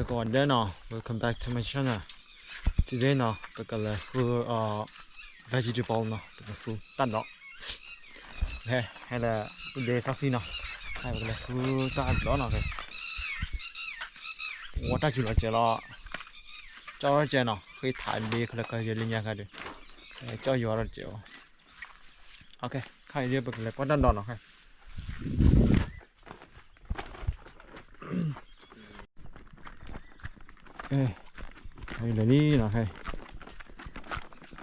ကဒဲနီၤ welcome back to my channel. Today နီၤ ပကလဲၤဃု vegetable နီၤ ပကဃုတၢ်ဒိး. ဟဲ ဟဲလၢ ပဒ့စီဆှံနီၤ ဟဲပကလဲၤဃုတၢ်ဒိးနီၤ. ဝဲတၢ်စူၤလီၤစဲးလီၤ ကၠီထီၣ်စဲးနီၤ ဃ့ထးဒ့ခဲလၢာ်ခဲဆ့လၢညါခါဒီး ကၠီယွၤထီၣ်စဲးအီၤ. ခါအံၤဒ်ပကလဲၤကွၢ်တၢ်ဒိးနီၤ ခဲ လၢလံနီၤ ခဲ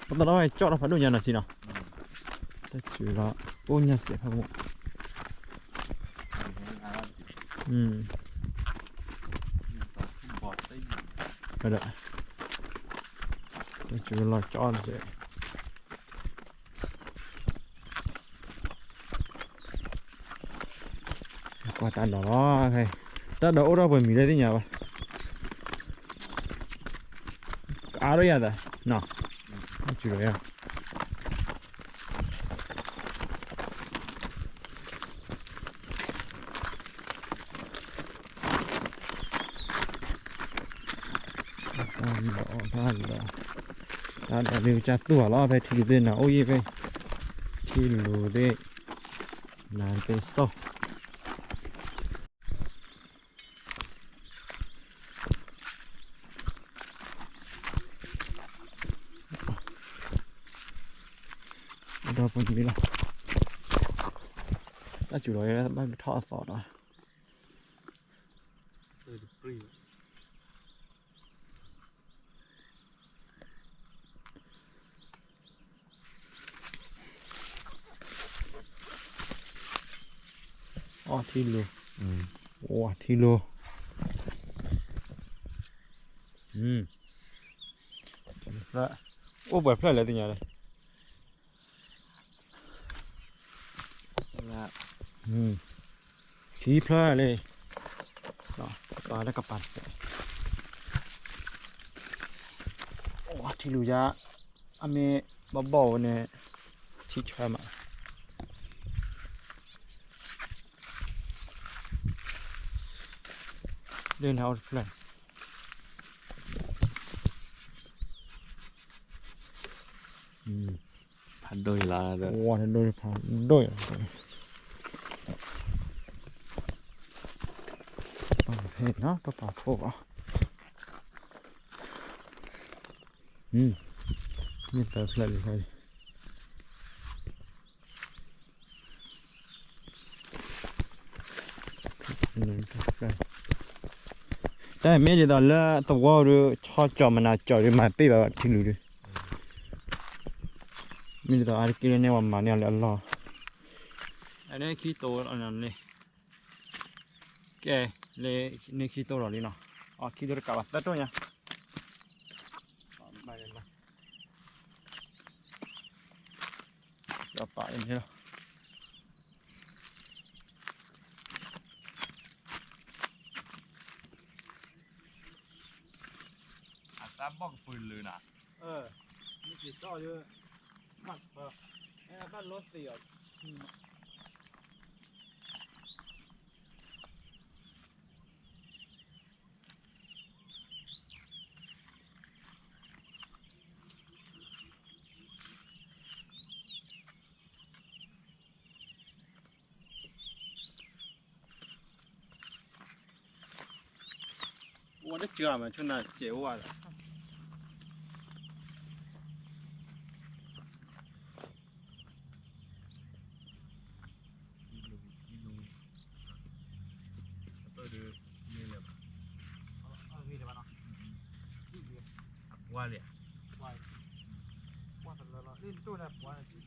ပသရၣ်ဝဲကၠီထီၣ်ဖးဒိၣ်ညါနီၤဆံနီၤ တၢ်စူၤလီၤ အိၣ်ညါစဲးဖးမူ ဒီး တၢ်စူၤလီၤကၠီထီၣ်စဲး ကွၢ်တၢ်ဒိးလီၤ ခဲ တၢ်ဒိးအိၣ်ထီၣ်ပှဲၤမံၤလၢသ့ၣ်ညါဘၣ် ကအါထီၣ်ယၤသးနီၤ စူၤလီၤယၤ တၢ်ဒိး တၢ်ဒိး တၢ်ဒိးလၢကစၢ်သူၣ်ဘၣ်လီၤ ဖဲထံလူၤသ့ၣ်နၤအိၣ်ယံၤဖဲ ထံလူၤသ့ၣ် နၤသ့ၣ်စီၣ် ဒီးပမံၤလီၤ တၢ်စူၤလီၤ ဘၣ်ကထီၣ်အသီဒီး အီထံလူၤ ဝါထံလူၤ အိၣ်ပှဲၤဖျၢၣ်လဲၣ်သ့ၣ်ညါလၢ ထံဖျၢၣ်လံ ပာ်လၢကပၤတစဲး ထံလူၤယါ အမ့ၢ်ဘၣ်ဘီၣ်ဝဲန့ၣ် ထံဆၢမး လၢန့ၣ်အိၣ်တဖျၢၣ် ဖးဒိၣ်အံၤလီၤ ဝါဒိၣ်ဖးဒိၣ်အံၤလီၤ ပဖဲနီၤ ပပာ်ဖှိၣ်ဘၣ် မ့ၢ်သၢဖျၢၣ်လံ တၢ်မ့ၢ်ဒ်သိးလၢသဝီဒုး ဆီကၠီၤမနၤကၠီၤဒုး မၤပ့ၢ်ဘၣ်ထံလူၤဒုး မ့ၢ်ဒ်သိးအါတက့ၢ်လၢန့ၣ် ပှၤမၤန့ၢ်အီၤလၢအလီၢ် အန့ၣ်ခံတိၤလီၤန့ၣ် ကဲ လၢန့ၣ်ခံတိၤလီၤလံနီၤ အခံတိၤတကးဘၣ်သၢတိၤညါ ဒီးပာ်အံၤန့ၣ်လီၤ အတၢ်ဘီၣ်ကပၢၤလၢနၤ မ့ၢ်က့ၤထီၣ်ယိ ဘၣ်လီၤသ့ၣ်အီၤ အိၣ်ဝဲတစှၤမး ဆိနၤစဲးအိၣ်ဝဲဒီး အပၢ်ဒီး မ့ၢ်လဲၤဘၣ် အပှၢ်လံ ပှၢ်တလၢလီၤ လ့ၣ်တိၢ်န့ၣ်ပှၢ်န့ၣ်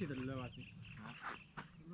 ထံၣ်တလၢဘၣ်သ့ၣ်, ဘၣ်ကလၢာ်လီၤ ဒီဒူၣ်ဒီဒူၣ် ဖျီသၣ် ဖျီသၣ် ဖျီသၣ်လၢဒိၣ်စၢ်လံ, အိၣ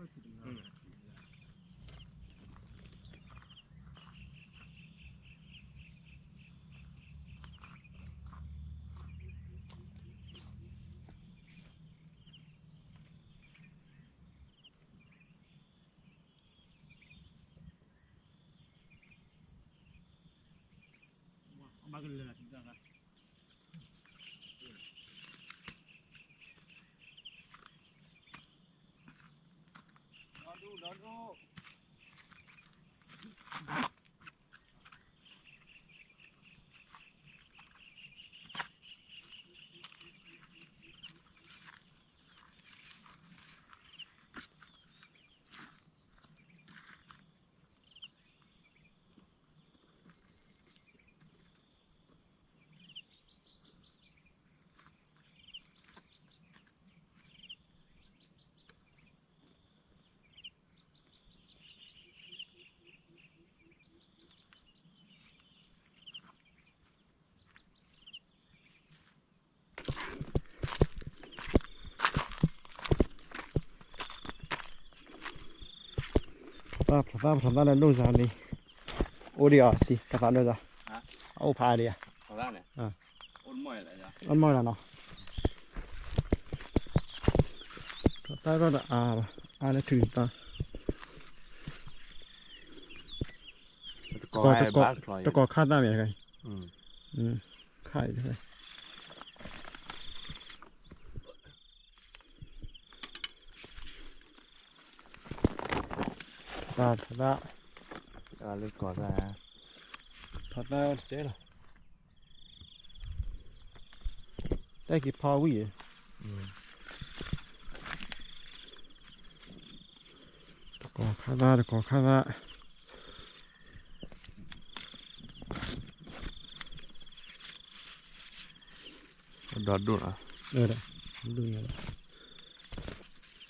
်ဒံးအီၤစံး ဖျီသၣ်ဒိၣ်စၢ်, အအိၣ်ဖးဒံးဧါ, အိၣ်မီၢ်လီၤနီၤ, ဖျီသၣ်ထီၣ်ဒီးအါဘၣ်, အါလၢထုးသၣ်, တကိးခါသၣ်မ့ၢ်, ခါအံၤ တၢ်ထီၣ်သၣ်, ထီၣ်သၣ်တကဲလီၤ, တၢ်က့ၤဖီဝံၤ, တကိးခါသၣ် တကိးခါသၣ် ဒီဒူၣ်,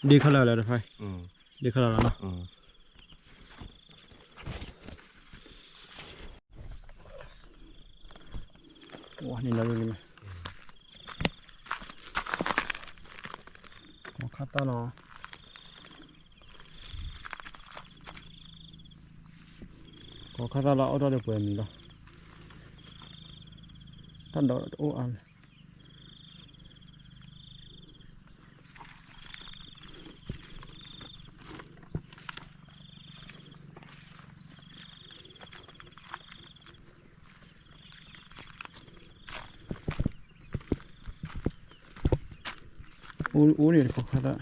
ဒ်ခီလၢလၢတဖၣ်, ဒ်ခီလၢလီၤနီၤ, ဝါန့ၣ်လီၤန့ၣ်, ကိးခါသၣ်လီၤ, ကိးခါသၣ်လီၤ အိၣ်ထီၣ်ဒီးပှဲၤမံၤလီၤ, တၢ်ဒီးတအိၣ်အါလၢ အိၣ်န့ၣ် တကိးခါသၣ်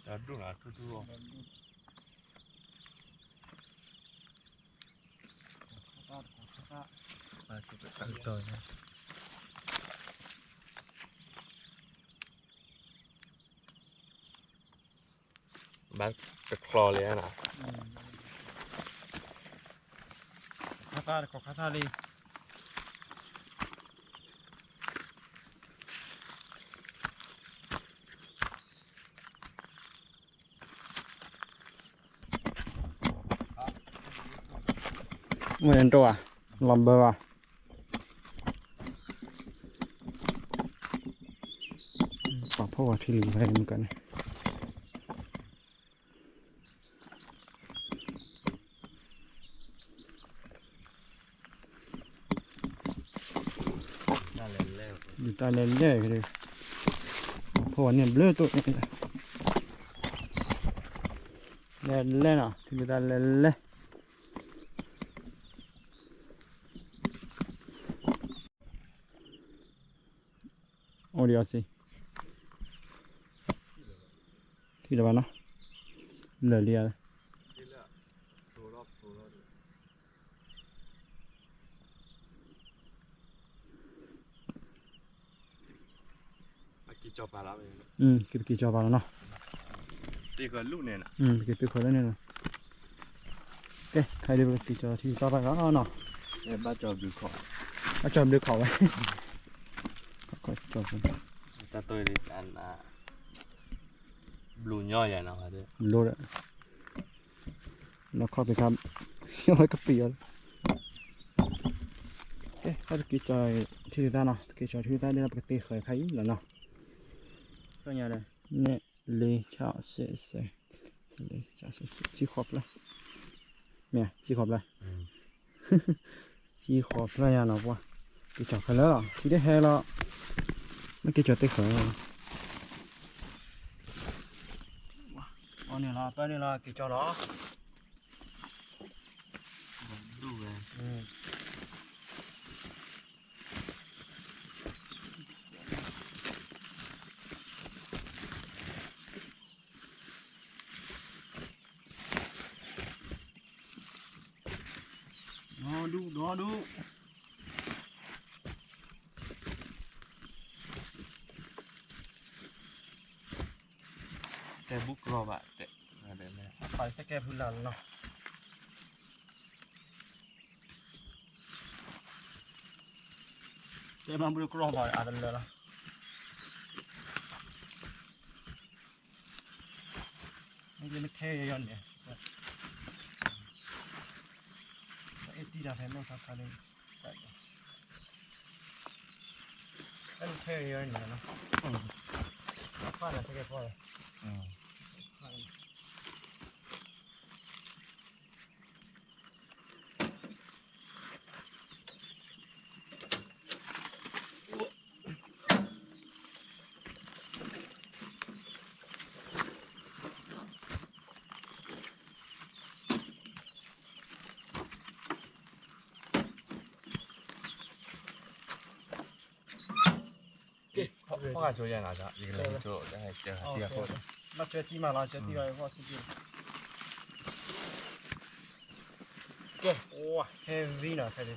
တၢ်ဒိၣ်နၤထူထူလီၤ, တၢ်တီၤ ဘၣ်တချီလံနီၤ, ခါသၣ်တခီခါသၣ်လံ, မ့ၢ်တအိၣ်ဧါ, လီၤဘၢဘၣ်, ပာ်ဖှိၣ်ဝဲထံလံၤဝဲမုၢ်ကန့ၣ် တၢ်လဲၤလဲၢ်, ပာ်ဖှိၣ်ဝဲန့ၣ်ဘျၢတိၣ်န့ၣ်, လဲၤလဲၢ်နီၤ ထံလုၢ်တၢ်လဲၤလဲၢ် အိၣ်ဒံးအီၤစံး, ထံၣ်လၢၤဘၣ်နီၤ, လၢာ်လံဧါ, က့ၤပက့ၤကၠီၤပၤလီၤနီၤ, ပက့ၤသုးဃီၤလၢန့ၣ်လီၤ. ကဲ ခဲအံၤဒ်ပကက့ၤကၠီၤထံသၣ်ဘၣ်လီၤနီၤ, ဘၣ်ကၠီၤဘျုးခီၣ်ဝဲ, ဘျုးညီယၤနီၤ, ဘျုးဒီး နီၢ်ခီၣ်သ့ၣ်ခါ ဝဲကပံာ်အီၤ, ကဲ တၢ်ပက့ၤကၠီၤထံသၣ်နီၤ, ပက့ၤကၠီၤထံသၣ်ဒ်လီၤ ပကတ့ဃၢၤခါအံၤလီၤနီၤ, န့ၣ် လ့ ဆၣ် စဲး စဲး ဆံဃိးဖျၢၣ်, မ့ၢ် ဆံဃိးဖျၢၣ်, ဆံဃိးဖျၢၣ်ညါနီၤပှၢ်, က့ၤကၠီၤခဲလၢာ်လီၤ ထံတဟဲလီၤ, မ့ၢ်က့ၤကၠီၤတ့ဃၢၤလီၤ, အီၤန့ၣ်လီၤ ပၢ်န့ၣ်လီၤ က့ၤကၠီၤလီၤ. ဒီဒူၣ် ဒီဒူၣ်, တဲဘူးကြီဘၣ်, တဲ, ပာ်စဲကဲဖုလၢ်လီၤနီၤ. တဲမၤဘူၣ်တကြီဘၣ်အတလၢာ်လီၤ. မ့ၢ်ထဲယီၤန့ၣ်, အဲၣ်တံၢ်တၢ်ဖဲမ့ၢ်ခါခါန့ၣ်, အဲၣ်ထဲယီၤန့ၣ်လီၤ, ဖးလၢထဲကဲဖီလီၤ. ဖီဂၤဆိယဲၢ်ဂၤ, ယကလဲၤဆိ, ဘၣ်ကၠီၤတံၢ်မးလီၤ, ကၠီၤတံၢ်ဂၤဖီဆူက့, ကဲ, heavy နီၤ, ခဲအံၤ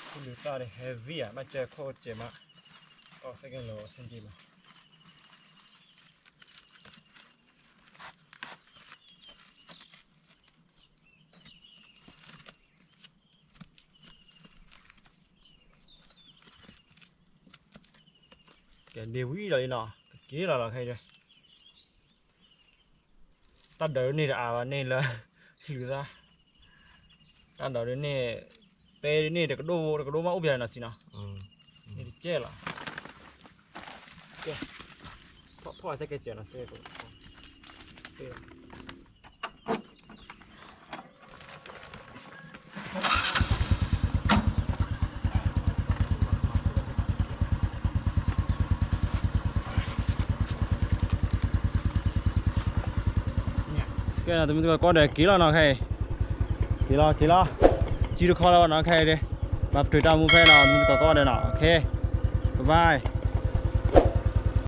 ခူၣ်လုာ်တၢ်ဒီး heavy ဧါ, ဘၣ်ကၠီၤခိၣ်ကဲမး, ကီၢ်စဲကဲလီၤဆ့က့မး. ကဲ ဒ့ဝံၤဒီးလံနီၤ, ကက့ၤလီၤလီၤခဲအံၤ, တၢ်ဒၢးဒ်န့ၣ်တအါဘၣ်န့ၣ်လၢ ဟံၣ်လူၤသၣ်, တၢ်ဒၢးဒ်န့ၣ်, တဲဒ်န့ၣ် တကဒိၣ်တကဒိၣ်မးအိၣ်ပယၤနီၤစံနီၤ, န့ၣ်တကဲလီၤ, ကဲ, ဖီၣ်စဲကဲကဲနီၤ, စဲကဲကဲ ကဲနီၤ တမုၢ်တကိးကီၢ်ဒီးက့ၤလီၤနီၤခဲအံၤ, က့ၤလီၤက့ၤလီၤ, စုတခီလီၤဘၣ်နီၤခဲအံၤ, ဘၣ်ပတုာ်တၢ်မူဖဲနီၤ တမုၢ်တကိးကီၢ်ဒီးနီၤ, OK, bye bye.